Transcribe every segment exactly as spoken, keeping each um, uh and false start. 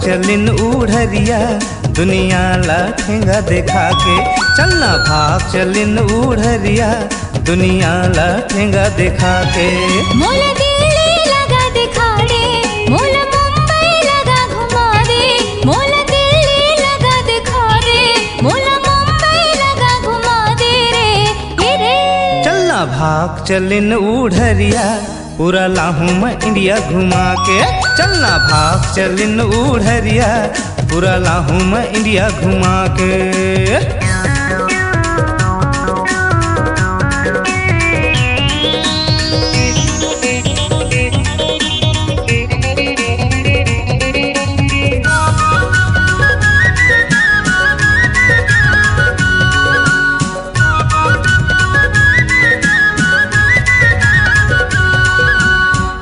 चलिन उढ़रिया, दुनिया ला ठेंगा देखा के। चलना भाग चलिन उढ़रिया, दुनिया ला ठेंगा देखा के। मोला दिल्ली लगा दिखा दे, मोला मुंबई लगा घुमा दे, मोला दिल्ली लगा दिखा दे, मोला मुंबई लगा घुमा दे रे, ए रे। चलना भाग चलिन उढ़रिया, पूरा लाहूं मैं इंडिया घुमा के। चलना भाग चलिन उढ़रिया, पूरा लाहूं मैं इंडिया घुमा के।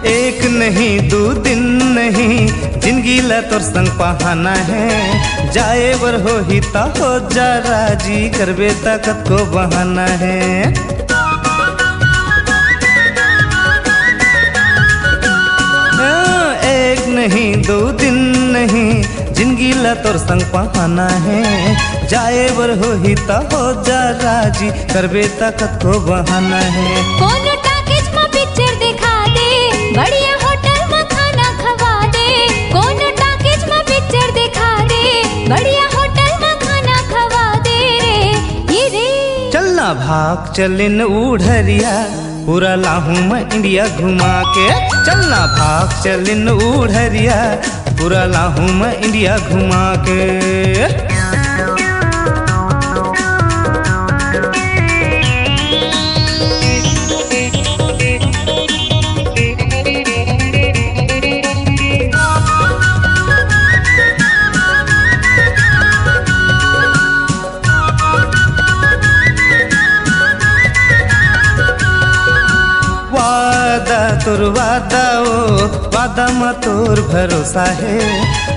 एक नहीं, दू दिन नहीं, जिंदगी ला तोर संग पहाना हे। जाए बर होही त हो जा राजी, करबे त कतको बहाना हे। हाँ, एक नहीं, दू दिन नहीं, जिंदगी ला तोर संग पहाना हे। जाए बर होही त हो जा राजी, करबे त कतको बहाना हे। कोनो टाकीज म पिक्चर दिखा दे, बढ़िया होटल म खाना खवा दे। कोनो टाकीज म पिक्चर दिखा दे, बढ़िया होटल म खाना खवा दे रे, ये रे। चलना भाग चलिन उढ़रिया, पूरा लाहूं मैं इंडिया घुमा के। चलना भाग चलिन उढ़रिया, पूरा लाहूं मैं इंडिया घुमा के। वादा तोर वादा ओ, वादा म तोर भरोसा हे।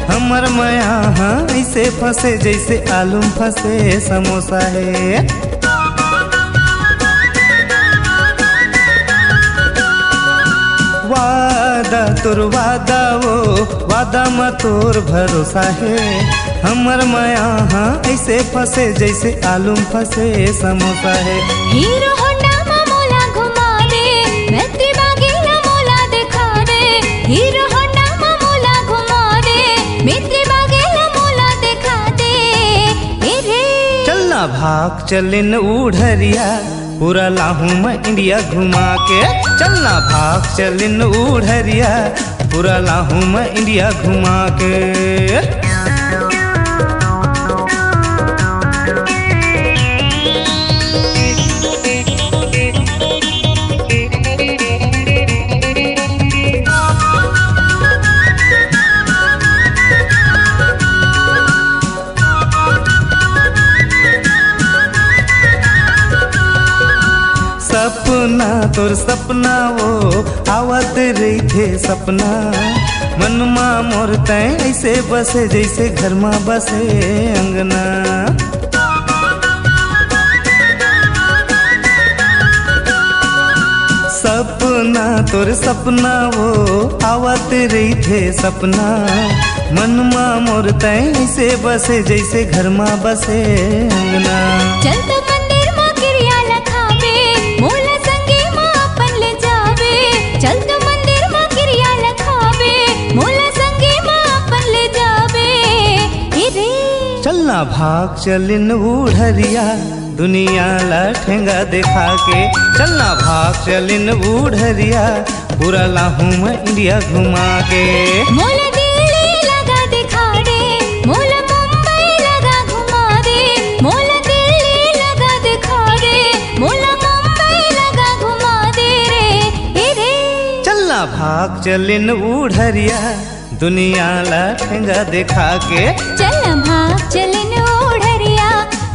हमर मया ह अइसे फंसे, जइसे आलू म फंसे समोसा हे। वादा तोर वादा ओ, वादा म तोर भरोसा हे। हमर मया ह अइसे फंसे, जइसे आलू म फंसे समोसा हे। हीरो होंडा म मोला घुमा दे, मैत्री बागेला मोला दिखा दे। हीरो होंडा म मोला घुमा दे, मैत्री बागेला मोला दिखा दे। ए रे। चलना भाग चलिन उढ़रिया, पूरा लाहूं मैं इंडिया घुमा के। चलना भाग चलिन उढ़रिया, पूरा लाहूं मैं इंडिया घुमा के। सपना तोर सपना ओ, आवत रहिथे सपना। मन मा मोर तैं अइसे बसे, जइसे घर मा बसे अंगना। सपना तोर सपना ओ, आवत रहिथे सपना। मन मा मोर तैं अइसे बसे, जइसे घर मा बसे अंगना। चल तो मंदिर मा किरिया ला खाबे, मोला संगे मा अपन ले जाबे। चल तो मंदिर मा किरिया ला खाबे, मोला संगे मा अपन ले जाबे। ए रे। चलना भाग चलिन उढ़रिया, दुनिया ला ठेंगा देखा के। चलना भाग चलिन उढ़रिया, पूरा लाहूं मैं इंडिया घुमा के। मोला दिल्ली लगा दिखा दे, मोला मुंबई लगा घुमा दे। मोला दिल्ली लगा दिखा दे, मोला मुंबई लगा घुमा दे रे, ए रे। चलना भाग चलिन उढ़रिया, दुनिया ला ठेंगा देखा के। चलना भाग चलिन उढ़रिया,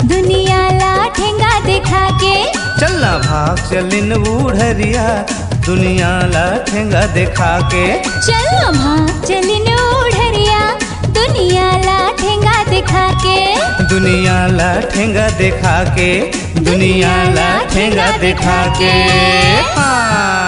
दुनिया ला ठेंगा देखा के। चलना भाग चलिन उढ़रिया, दुनिया ला ठेंगा देखा के। चलना भाग चलिन उढ़रिया, दुनिया ला ठेंगा देखा के। दुनिया ला ठेंगा देखा के, दुनिया ला ठेंगा देखा के। हाँ।